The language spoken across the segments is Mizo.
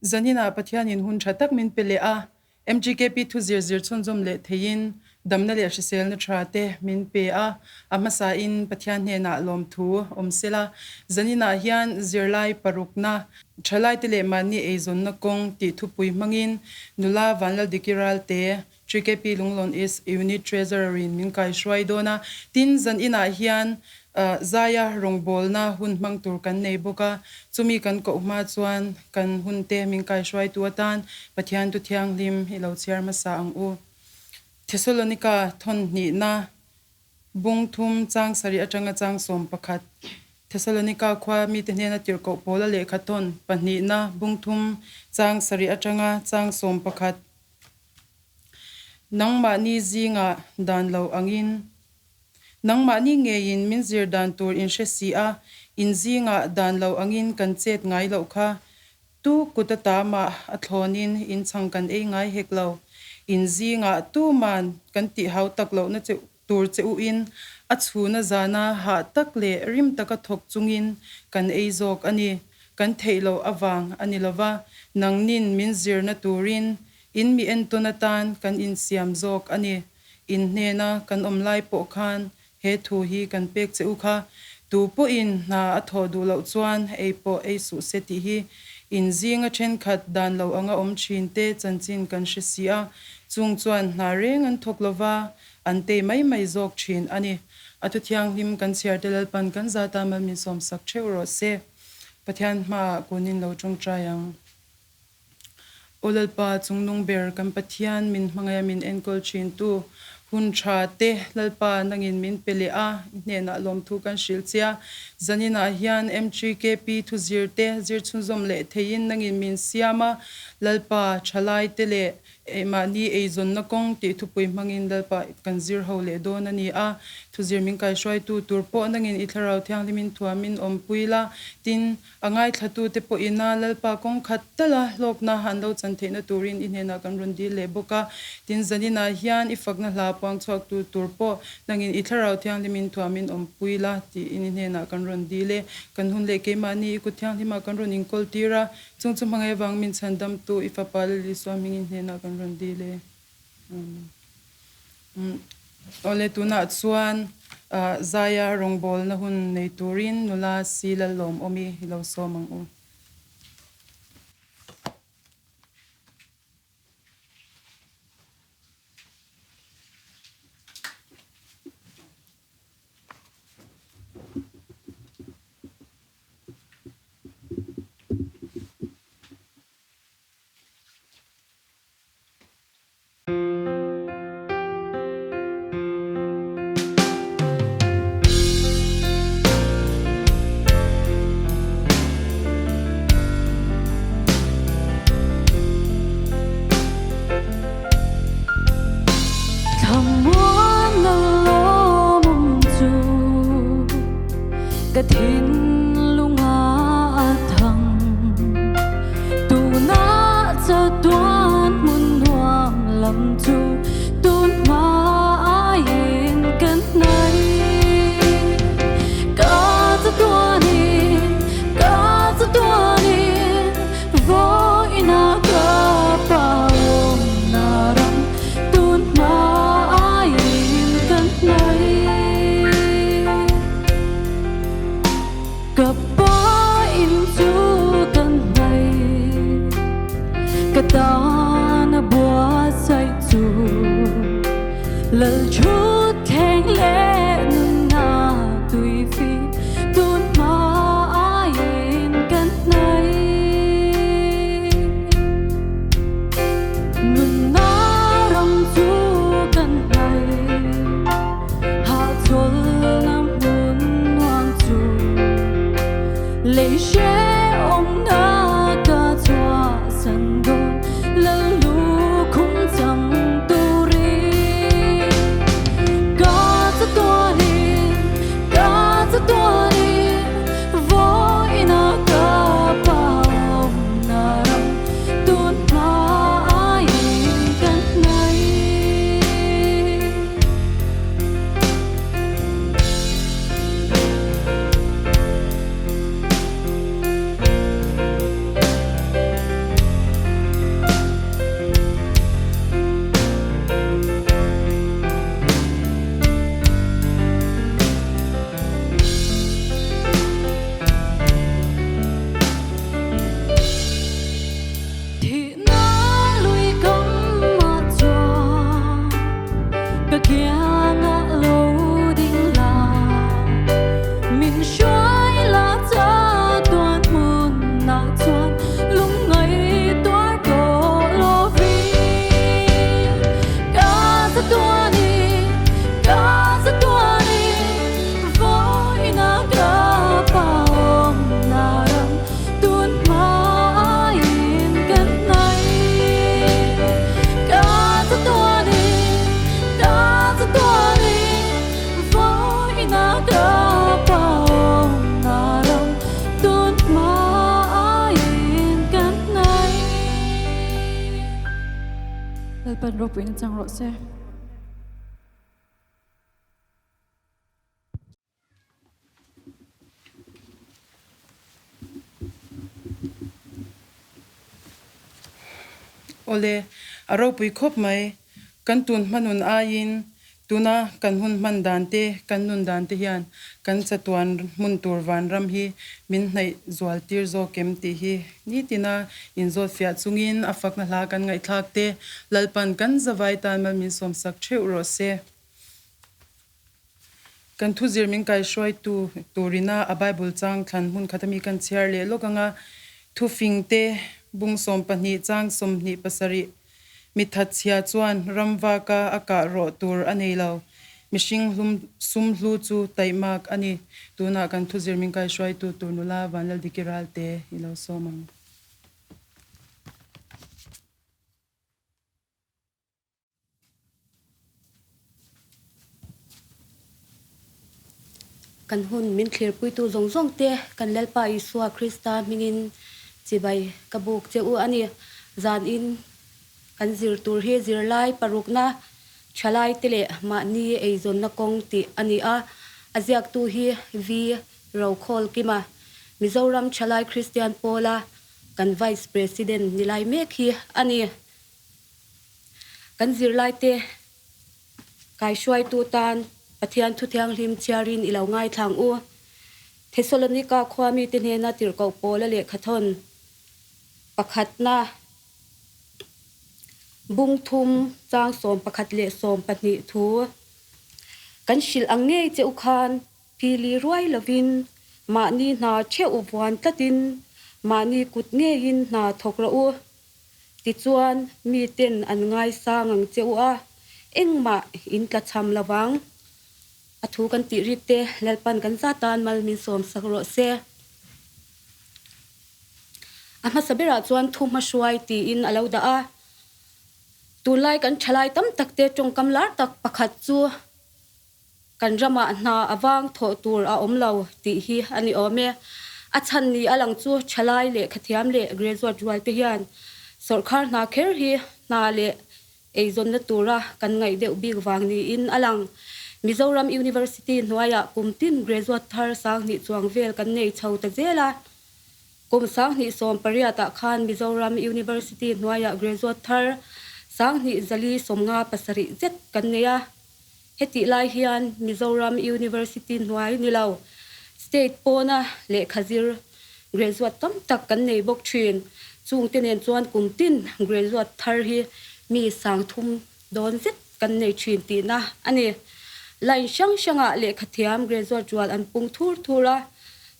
Zaninah Pathianin hun tha tak min pe leh a, MGKP thu zir zir chhunzawm leh theiin damna leh hriselna tha te min pe a, a hmasain Pathian hnenah lawmthu awm sela. Zaninah hian zirlai parukna, thalaite leh mahni eizawnna kawng tih thupui hmangin nula Vanlaldiki Ralte, GKP Lunglawn East Unit Treasurer-in min kaihruai dawn a. Tin, zaninah hian Zaia rawngbawlna hun hmang tur kan nei bawk a, chumi kan koh hma chuan kan hunte min kaihruaitu atan Pathian tu thianghlim i lo chhiar hmasa ang u. Thesalonika thawn hnihna bung thum chang sarih atanga chang 11 Thesalonika khua mite hnena tirhkoh pawla lehkha thawn pahnihna bung thum chang sarih atanga chang 11 Nangmahni zingah dan lo angin Nangmahni ngeiin min zir dan tur in hre si a, in zingah dan lo angin kan chet ngai loh kha. Tu kut a ta mah a thlawnin in chhang kan ei ngai hek lo. In zingah tuman kan tih hau tak lohna che tur che u in a chhuna zana hah tak leh rim taka thawk chungin kan ei zawk a ni. Kan theih loh avang a ni lova, nangnin min zirna turin in mi entawn atan kan insiam zawk a ni. In hnena kan awm lai pawh khan he thu hi kan pek che u kha, tu pawhin hna a thawh duh loh chuan ei pawh ei suh se tih hi in zinga thenkhat dan lo anga awm thin te chanchin kan hre si a, chung chuan hna reng an thawk lova an tei mai mai zawk thin a ni. A thu thianghlim kan chhiar te Lalpan kan zata mal min sawmsak theuh rawh se. Pathian hmaah kunin lo tawngtai ang. Aw Lalpa, chungnung ber kan Pathian min hmangaih a min enkawl thintu hun tha te Lalpa nangin min pe leh a, i hnenah lawmthu kan hrilh che a. Zaninah hian MGKP thuzir te zir chhunzawm leh theiin nangin min siam a, Lalpa thalai te leh Mahni eizawnna kawng tih thupui hmangin Lalpa kan zir ho leh dawn a ni a, thuzir min kaihruaitu tur pawh nangin i thlarau thianghlimin thuamin awmpui la, tin, a ngaithlatute pawhina Lalpa kawng khat tala hlawkna an lo chan theihna turin i hnenah kan rawn dil leh bawk a, tin, zaninah hian i fakna hla puang chhuaktu tur pawh nangin i thlarau thianghlimin thuamin awmpui la tiin i hnenah kan rawn dil e. Kan hun leh keimahni i kut thianghlimah kan rawn inkawl tir a, Chung chu hmangaih avang min chhan damtu i fapa Lal Isua hmingin hnenah kan rawn dil e. Amen. Awle tunah chuan Zaia rawngbawlna hun nei turin nula Si Lallawmawmi hi lo sawm ang u. Thlamuanna lawmawm chu ka thinlung a thang. Tunah chatuan hmun nuam lam chu tun hma aiin kan hnai. Ka chatuanin, ka chatuanin vawiina ka pa awmna ram tun hma aiin kan hnai. Ka pa in chu kan hnai, ka tan a buatsaih chu Lal thut thleng leh nunna tuifi tun hma aiin kan hnai. Nunna ram chu kan hnai, hahchawlna hmun nuam chu lei hrehawmna ka chhuahsan dawn lal lukhum chang turin ka chatuan. Lalpan ropuina chang rawh se. Awle, a ropui khawp mai. Kan tun hmanun aiin tuna kan hun hman dan te, kan nun dan te hian kan chatuan hmun tur vanram hi min hnaih zual tir zawk em tih hi nitina inzawt fiah chungin a fakna hla kan ngaihthlak te Lalpan kan zavai tan mal min sawmsak theuh rawh se. Kan thuzir min kaihruaitu turina a Bible chang thlan hmun khat ami kan chhiar leh lawk anga thufingte bung 12 chang 27 mi thatchhia chuan ramvaka a kah rawh tur a nei lo. Mihring hlum sum hlu chu taihmak a ni. Tunah kan thuzir min kaihruaitu tur nula Vanlaldiki Ralte i lo sawm ang. Kan hun min thlirpuitu zawng zawng te kan Lalpa Isua Krista hmingin chibai ka buk che u a ni. Zanin kan zir tur hi zirlai parukna thalai te leh mahni eizawnna kawng tih a ni a, a ziaktu hi V. Rokhawlkima, Mizoram Thalai Kristian Pawla kan Vice President ni lai mek hi a ni. Kan zirlaite kaihruaitu tan Pathian thu thianghlim chhiarin i lo ngaithlang u. Thesalonika khua mite hnena tirhkoh Paula lehkhathawn pakhatna bung thum chang 11 leh 12 thu kan hrilh ang ngei che u khan phili ruai lovin mahni hna theuh vuan tlatin mahni kut ngeiin hna thawk rawh u. Tichuan, miten an ngaisang ang che u a, engmah in tlachham lo vang. A thu kan tih rik te Lalpan kan za tan mal min sawm sak rawh se. A hmasa berah chuan thu hmahruai tiin a lo dah a. Tunlai kan thalai tam tak te tawngkam lar tak pakhat chu Kan ramah hna a vang thawh tur a awm lo tih hi a ni awm e. A chhan ni a lang chu thalai lehkhathiam leh graduate rual te hian sawrkhar hna kher hi hna leh eizawnna tura kan ngaih deuh bik vang niin a lang. Mizoram University hnuaiah kum tin graduate thar 2000 chuang vel kan nei chho ta zel a. Kum 2018 ah khan Mizoram University hnuaiah graduate thar 2457 zet kan nei a. Hetih lai hian Mizoram University hnuai ni lo, state pawna lehkha zir graduate tam tak kan nei bawk thin. Chungte nen chuan kum tin graduate thar hi mi 3000 dawn zet kan nei thin tihna a ni. Line hrang hrangah lehkha thiam graduate rual an pung thur thur a,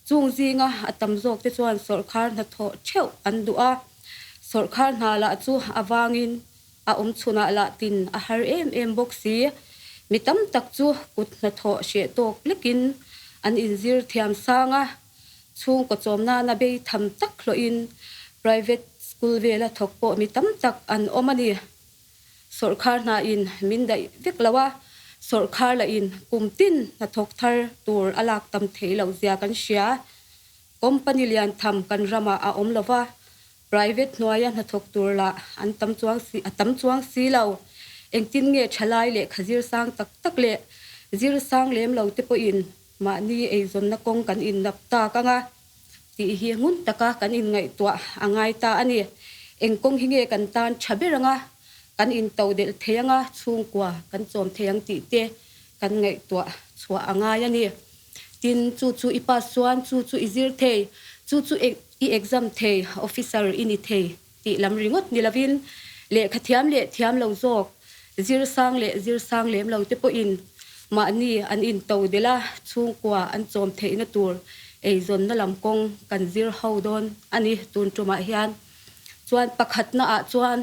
chung zinga a tam zawk te chuan sawrkhar hnathawh theuh an duh a, sawrkhar hna lah chu a vangin A awm chhunah lah tin a har em em bawk si. Mi tam tak chu kut hnathawh hreh tawk lekin an inzir thiam sang a, chhungkaw chawm nana bei tham tak hlawhin private school vela thawk pawh mi tam tak an awm a ni. Sawrkhar hnain min daih vek lo a, sawrkhar lahin kum tin hnathawk thar tur a lak tam theih loh zia kan hria. Company lian tham kan ramah a awm lo va, Private hnuaia hnathawk tur lah an tam chuang si a tam chuang si lo. Engtin nge thalai lehkha zir sang tak tak leh zir sang lem lo te pawhin mahni eizawnna kawng kan innap tak anga tih hi ngun taka kan inngaihtuah a ngai ta a ni. Eng kawng hi nge kan tan tha ber anga kan into delh thei anga chhungkua kan chawm thei ang tih te kan ngaihtuah chhuah a ngai a ni. Tin, chu chu i pass chuan chu chu i zir thei, chu chu i exam thei, officer i ni thei tih lam ringawt ni lovin lehkha thiam leh thiam lo zawk, zir sang leh zir sang lem lo te pawhin mahni an into delh a, chhungkua an chawm theihna tur eizawnna lam kawng kan zir ho dawn a ni tun tumah hian. Chuan pakhatna ah chuan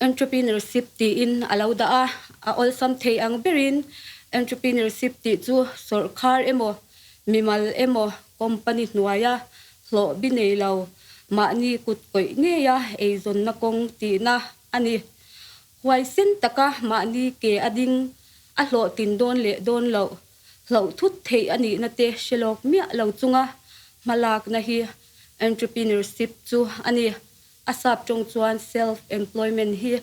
Entrepreneurship tiin a lo dah a, a awlsam thei ang berin entrepreneurship tih chu sawrkhar emaw, mimal emaw, company hnuaia hlawh bi nei lo, mahni kut kawih ngeia eizawnna kawng tihna a ni. Huaisen taka mahni ke a ding, a hlawhtin dawn leh dawn loh, hlauh thut theih a nihna te hre lawk miah lo chunga hmalakna hi entrepreneurship chu a ni. A sap tawng chuan self employment hi.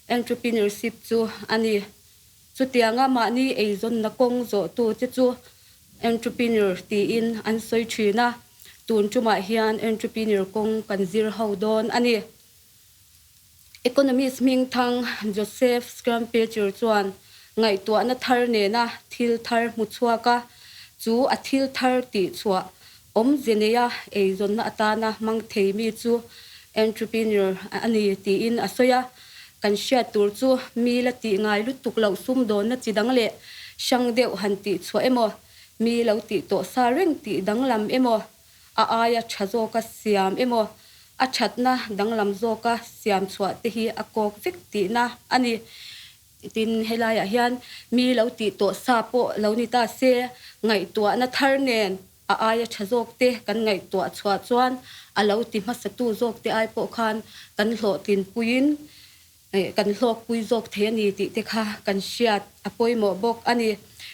Entrepreneurship chu a ni. Chutianga mahni eizawnna kawng zawhtute chu entrepreneur tiin an sawi thin a, tun tumah hian entrepreneur kawng kan zir ho dawn a ni. Economist hmingthang Joseph Schumpeter chuan ngaihtuahna thar nena thil thar hmu chhuak a, chu a thil thar tih chhuah awmze neia eizawnna atana hmang thei mi chu entrepreneur a ni tiin a sawi a. Kan hriat tur chu mi la tih ngai lutuk loh sumdawnna chi dang leh hrang deuh han tih chhuah emaw, mi lo tih tawh sa reng tih danglam emaw, a aia tha zawka siam emaw, a thatna danglam zawka siam chhuah te hi a kawk vek tihna a ni. Tin, helaiah hian mi lo tih tawh sa pawh lo ni ta se, ngaihtuahna thar nen a aia tha zawk te kan ngaihtuah chhuah chuan a lo ti hmasatu zawk te ai pawh khan kan hlawhtlinpuiin kan hlawkpui zawk thei a ni tih te kha kan hriat a pawimawh bawk a ni.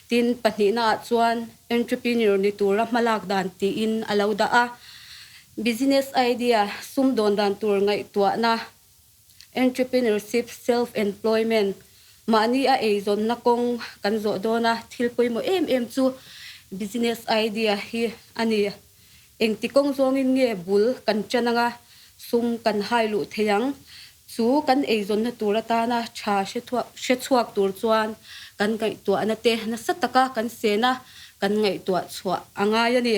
Tin, pahnihnaah chuan entrepreneur ni tura hmalak dan tiin a lo dah a. Business idea, sumdawn dan tur ngaihtuahna, entrepreneurship, self-employment, mahni a eizawnna kawng kan zawh dawn a, thil pawimawh em em chu business idea hi a ni. Engti kawng zawngin nge bul kan ṭan anga sum kan hai luh thei ang? Chu kan eizawnna tur atana ṭha hre chhuak tur chuan kan ngaihtuahna te nasa taka kan sen a, kan ngaihtuah chhuah a ngai a ni.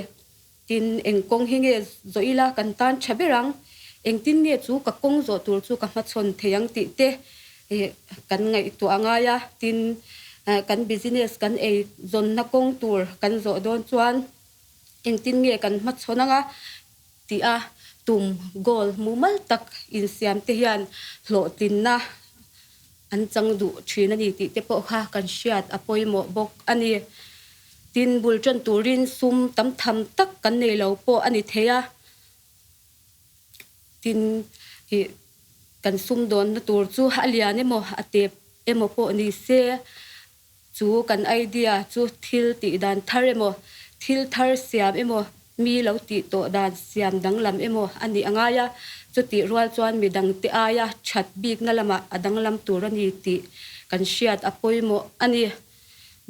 Tin, eng kawng hi nge zawh ila kan tan ṭha ber ang? Engtin nge chu ka kawng zawh tur chu ka hmachhawn thei ang tih te kan ngaihtuah a ngai a. Tin, kan business kan eizawnna kawng tur kan zawh dawn chuan, Engtin nge kan hmachhawn anga tih a tum goal mumal tak insiam te hian hlawhtlinna an chang duh thin a ni tih te pawh kha kan hriat a pawimawh bawk a ni. Tin, bul tan turin sum tam tham tak kan nei lo pawh a ni thei a. Tin, ih kan sumdawnna tur chu a lian emaw a tep emaw pawh ni se, Chu kan idea chu thil tih dan thar emaw, thil thar siam emaw, mi lo tih tawh dan siam danglam emaw a nih a ngai a. Chutih rual chuan mi dangte aia that bikna lamah a danglam tur a ni tih kan hriat a pawimawh a ni.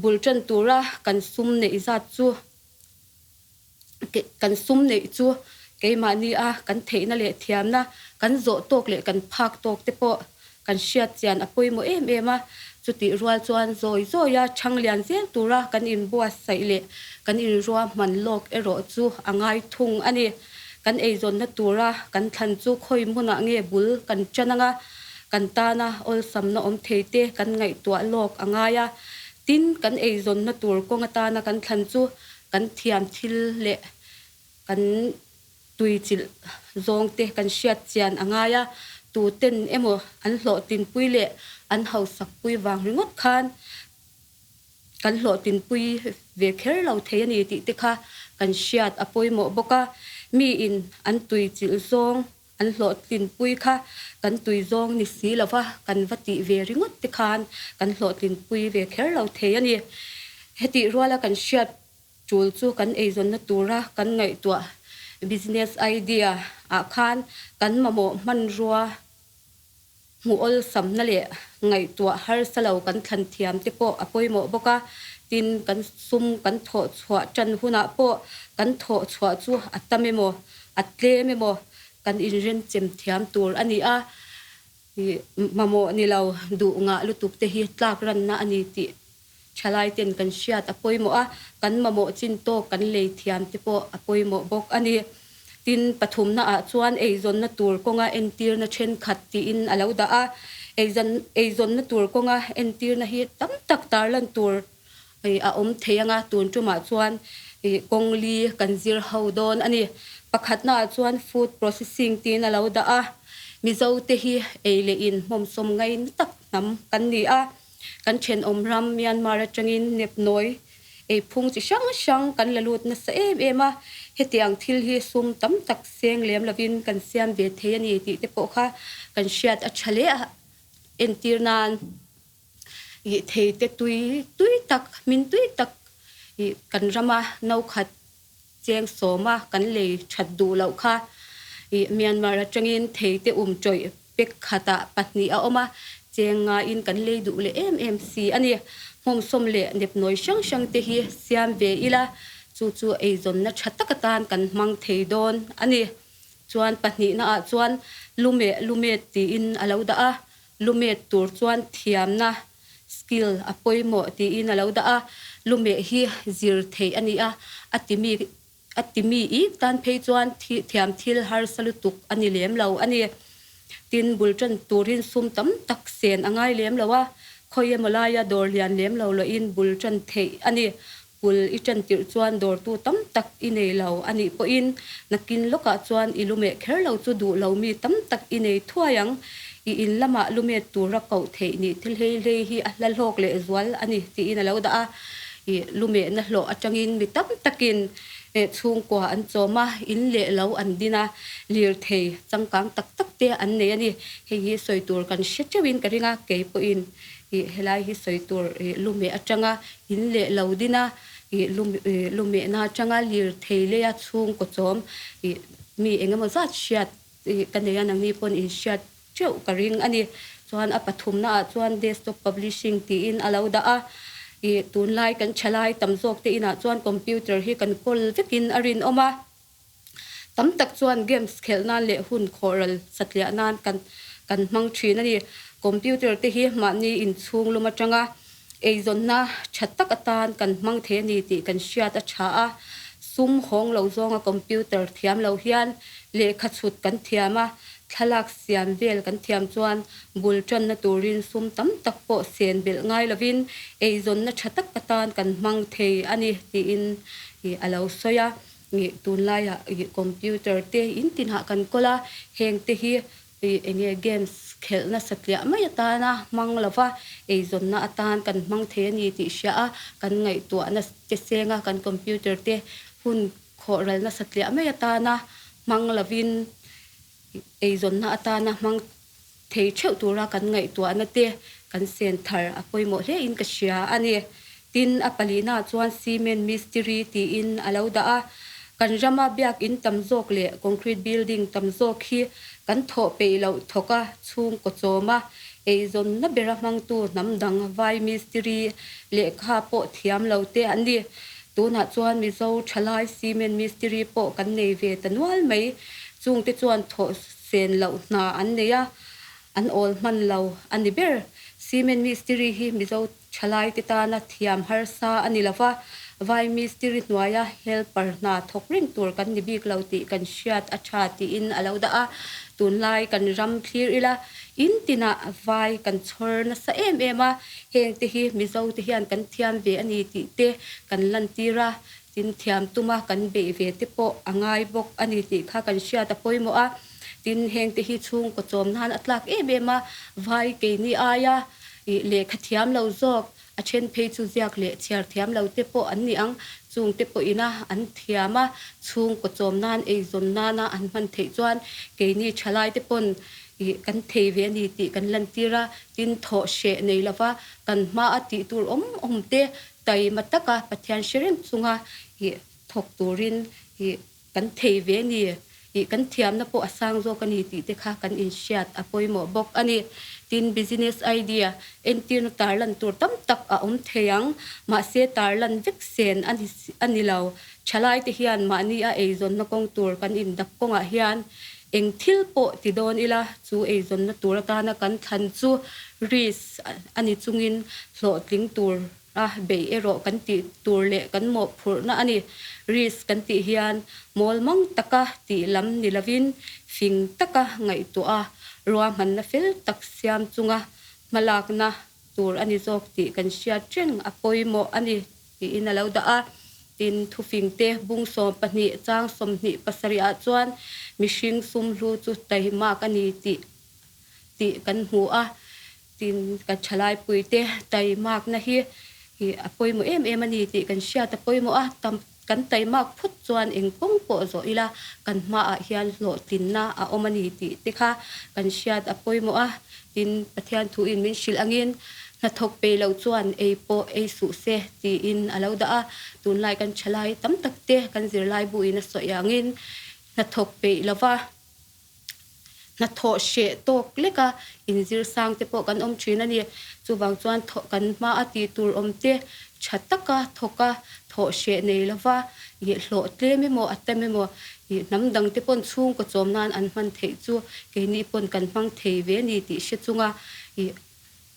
Bul tan tura kan sum neih zat chu kan sum neih chu keimahni a kan theihna leh thiamna kan zawh tawk leh kan phak tawk te pawh kan hriat chian a pawimawh em em a. Chutih rual chuan zawi zawi a chhang lian zel tura kan inbuatsaih leh kan inruahman lawk erawh chu a ngai thung a ni. Kan eizawnna tura kan thlan chu khawi hmunah nge bul kan tan anga kan tana awlsamna awm thei te kan ngaihtuah lawk a ngai a. Tin, kan eizawnna tur kawng atana kan thlan chu Kan thiam thil leh kan tuichilh zawngte kan hriat chian a ngai a, tuten emaw an hlawhtlinpui leh an hausakpui vang ringawt khan kan hlawhtlinpui ve kher lo thei a ni tih te kha kan hriat a pawimawh bawk a. Miin an tuichilh zawng an hlawhtlinpui kha kan tui zawng ni si lo va, kan va tih ve ringawt te khan kan hlawhtlinpui ve kher lo thei a ni. Hetih ruala kan hriat tul chu kan eizawnna tura kan ngaihtuah business idea ah khan kan mamawh hmanrua Hmuh awlsamna leh ngaihtuah harsa lo kan thlan thiam te pawh a pawimawh bawk a, tin kan sum kan thawh chhuah tan hunah pawh kan thawh chhuah chu a tam emaw a tlem emaw kan inrenchem thiam tur a ni a, mamawh ni lo duh ngah lutuk te hi tlak ranna a ni tih thalai ten kan hriat a pawimawh a, kan mamawh chin tawk kan lei thiam te pawh a pawimawh bawk a ni. Tin, pathumna ah chuan eizawnna tur kawnga entirna thenkhat tiin a lo dah a, eizawnna tur kawnga entirna hi tam tak tarlan tur a awm thei anga tun tumah chuan kawng li kan zir ho dawn a ni. Pakhatna ah chuan food processing tiin a lo dah a, Mizo te hi ei leh in hmawmsawm ngaina tak hnam kan ni a. Kan thenawm ram Myanmar atangin nepnawi eiphung chi hrang hrang kan la lut nasa em em a, hetiang thil hi sum tam tak seng lem lovin kan siam ve thei a ni tih te pawh kha kan hriat a tha hle a, entir nan ih thei te tui tui tak hmin tui tak ih kan rama no khat Cheng sawma kan lei that duh loh kha ih Myanmar atangin theite um tawih pek khatah pahnih a awm a. Cheng ngaiin kan lei duh leh em em si a ni. Hmawmsawm leh nepnawi hrang hrang te hi siam ve ila, chu chu eizawnna tha tak atan kan hmang thei dawn a ni. Chuan pahnihnaah chuan lumeh lumet tiin a lo dah a, lumet tur chuan thiamna, skill, a pawimawh tiin a lo dah a, lumeh hi zir theih a ni a, a timi A timi i tan phei chuan thiam thil harsa lutuk a ni lem lo a ni. Tin, bul tan turin sum tam tak sen a ngai lem lo a, khawi emaw laia dawr lian lem lo lohin bul tan theih a ni. Bul i tan tirh chuan dawrtu tam tak i nei lo a nih pawhin nakin lawkah chuan i lumeh kher lo chu duh lo mi tam tak i nei thuai ang. I in lamah lumet tura koh theih nih thil hlei hlei hi a hla hlawk leh zual a ni tiin a lo dah a. I lumehna hlawh atangin mi tam takin chhungkua an chawm a, in leh lo an din a, lirthei changkang tak tak te an nei a ni. Hei hi sawi tur kan hre teuhin ka ring a, kei pawhin i helai hi sawi tur i lumeh atanga in leh lo din a, i lumehna atanga lirthei leia chhungkaw chawm i mi engemaw zat hriat i ka nei a, nangni pawn in hriat teuh ka ring a ni. Chuan a pathumna ah chuan desktop publishing tiin a lo dah a, i tunlai kan thalai tam zawk te inah chuan computer hi kan kawl vekin a rinawm a. Tam tak chuan games khelh nan leh hun khawhral satliah nan kan kan hmang thin a ni. Computer te hi mahni inchhung lum atanga eizawnna tha tak atan kan hmang thei a ni tih kan hriat a tha a. Sum hawng lo zawnga computer thiam lo hian lehkha chhut kan thiam a, thlalak siam vel kan thiam chuan bul tanna turin sum tam tak pawh sen belh ngai lovin eizawnna tha tak atan kan hmang thei a ni tiin a lo sawi a. Tunlaiah computer te in tinah kan kawl a, heng te hi enge games khelhna satliah mai atana hmang lova eizawnna atan kan hmang thei a ni tih hria a, kan ngaihtuahna te senga kan computer te hun khawhralna satliah mai atana hmang lovin eizawnna atana hmang thei theuh tura kan ngaihtuahna te kan sen thar a pawimawh hle in ka hria a ni. Tin, a palina chuan cement mistiri tiin a lo dah a. Kan rama biakin tam zawk leh concrete building tam zawk hi kan thawh peih loh thawk a, chhungkaw chawm a, eizawnna bera hmangtu hnam dang vai mistiri lehkha pawh thiam lo te an ni. Tunah chuan Mizo thalai cement mistiri pawh kan nei ve ta nual mai. Chungte chuan thawh sen loh hna an nei a, an awl hman lo a ni ber. Cement mistiri hi Mizo thalaite tana thiam harsa a ni lova, vai mistiri hnuaia helper hna thawk reng tur kan ni bik lo tih kan hriat a tha tiin a lo dah a. Tunlai kan ram thlir ila, in tinah vai kan chhawr nasa em em a, hengte hi Mizo te hian kan thiam ve a ni tih te kan lantir a, Tin, thiam tuma kan beih ve te pawh a ngai bawk a ni tih kha kan hriat a pawimawh a. Tin, hengte hi chhungkaw chawm nan a tlak em em a, vai keini aia ih lehkha thiam lo zawk, a then phei chu ziak leh chhiar thiam lo te pawh an ni ang, chungte pawhina an thiam a, chhungkaw chawm nan eizawn nana an hman theih chuan keini thalaite pawn ih kan thei ve a ni tih kan lantir a. Tin, thawh hreh nei lova kan hmaa tih tur awm awm te Taima taka Pathian hre reng chunga ih thawk turin ih kan thei ve a ni, ih kan thiamna pawh a sang zawk a ni tih te kha kan inhriat a pawimawh bawk a ni. Tin, business idea entirna tarlan tur tam tak a awm thei ang, mahse tarlan vek sen a ni a ni lo. Thalaite hian mahni a eizawnna kawng tur kan indap kawngah hian eng thil pawh ti dawn ila chu eizawnna tur atana kan thlan chu risk a ni chungin hlawhtling tur a beih erawh kan tih tur leh kan mawhphurhna a ni. Risk kan tih hian mawl mang taka tih lam ni lovin fing taka ngaihtuah a, ruahmanna fel tak siam chunga hmalakna tur a ni zawk tih kan hriat reng a pawimawh a ni tiin a lo dah a. Tin, thufingte bung 12 chang 27 ah chuan mihring sum hlu chu taimak a ni tih tih kan hmu a. Tin, kan thalaipuite taimakna hi a pawimawh em em a ni tih kan hriat a pawimawh a, tam kan taimak phut chuan eng kawng pawh zawh ila kan hmaah hian hlawhtlinna a awm a ni tih te kha kan hriat a pawimawh a. Tin, Pathian thuin min hrilh angin hnathawk pei loh chuan ei pawh ei suh se tiin a lo dah a. Tunlai kan thalai tam tak te kan zirlai buin a sawi angin hnathawk peih lova. Hnathawh hreh tawk leka inzir sang te pawh kan awm thin a ni. Chuvang chuan thawh kan hma a tih tur awm te tha taka thawk a, thawh hreh nei lova ih hlawh tlem emaw a tam emaw ih hnam dang te pawn chhungkaw chawm nan an hman theih chu keini pawn kan hmang thei ve a ni tih hre chunga ih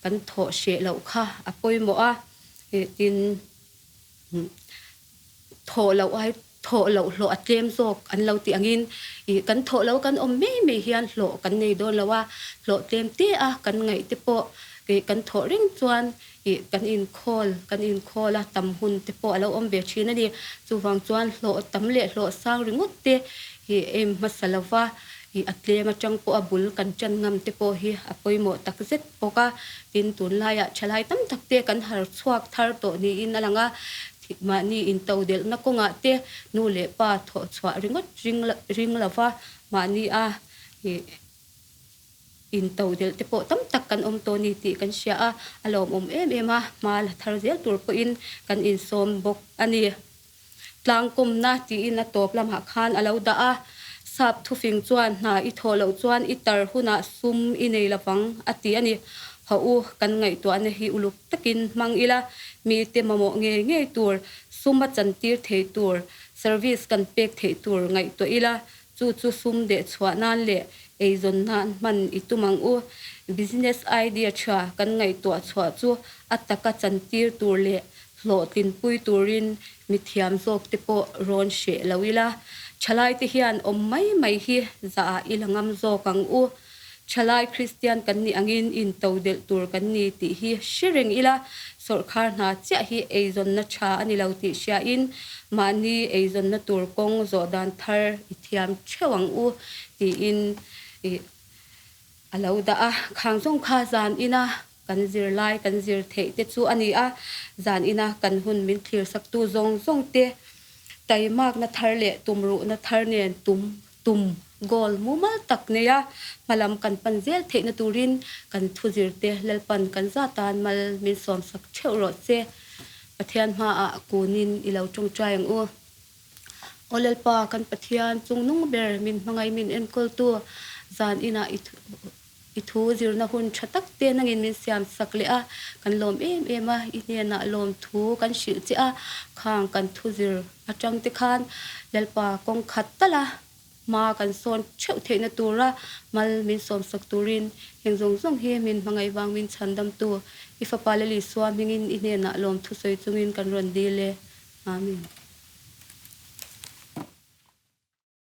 kan thawh hreh loh kha a pawimawh a. Ih tin. Thawh loh ai thawh loh hlawh a tlem zawk an lo tih angin ih kan thawh loh kan awm mai mai hian hlawh kan nei dawn lo a, hlawh tlem te a kan ngaih te pawh ih kan thawh reng chuan ih kan inkhawl kan inkhawl a tam hun te pawh a lo awm ve thin a ni. Chuvang chuan hlawh tam leh hlawh sang ringawt te ih aim hmasa lova ih a tlem atang pawh a bul kan tan ngam te pawh hi a pawimawh tak zet bawk a. Tin, tunlaiah thalai tam tak te kan har chhuak thar tawh niin a lang a, mahni intodelhna kawngah te nu leh pa thawh chhuah ringawt ring lova mahni a intodelh te pawh tam tak kan awm tawh a ni tih kan hria a, a lawmawm em em a, hma la thar zel tur pawhin kan insawm bawk a ni. Tlangkawmna tiin a tawp lamah khan a lo dah a, Sap thufing chuan hna i thawh loh chuan i tar hunah sum i nei lovang a ti a ni. Haw u, kan ngaihtuahna hi uluk takin hmang ila, mite mamawh ngei ngei tur, sum a chantir thei tur, service kan pek theih tur ngaihtuah ila, chu chu sum deh chhuah nan leh eizawn nan hman i tum ang u. Business idea tha kan ngaihtuah chhuah chu a taka chantir tur leh Hlawhtlinpui turin mithiam zawk te pawh rawn hreh lo ila, thalai te hian awm mai mai hi zah i la ngam zawk ang u. Thalai Kristian kan nih angin into delh tur kan ni tih hi hre reng ila, sawrhkhar hna chiah hi eizawnna tha a ni lo tih hriain mahni eizawnna tur kawng zawh dan thar i thiam theuh ang u tiin i a lo dah a. Khang zawng kha zan ina Kan zirlai kan zir theih te chu a ni a, zan ina kan hun min thlirsaktu zawng zawng te taimakna thar leh tumruhna thar nen tum tum, goal, mumal tak nei a, hmalam kan pan zel theihna turin kan thu zirte Lalpan kan zatan mal min sawmsak theuh rawh se. Pathian hmaah kunin i lo tawngtai ang u. Aw Lalpa kan Pathian chungnung ber min hmangaih min enkawltu zan inah i I thu zirna hun tha tak te nangin min siam sak leh a, kan lawm em em a, i hnenah lawm thu kan hrilh che a, khang kan thu zir atang te khan Lalpa kawng khat tal a, hma kan sawn theuh theihna tura mal min sawm sak turin heng zawng zawng hi min hmangaih vang min chhandamtu i Fapa Lalisua hmingin i hnenah lawm thu sawi chungin kan rawn dil e. Amen.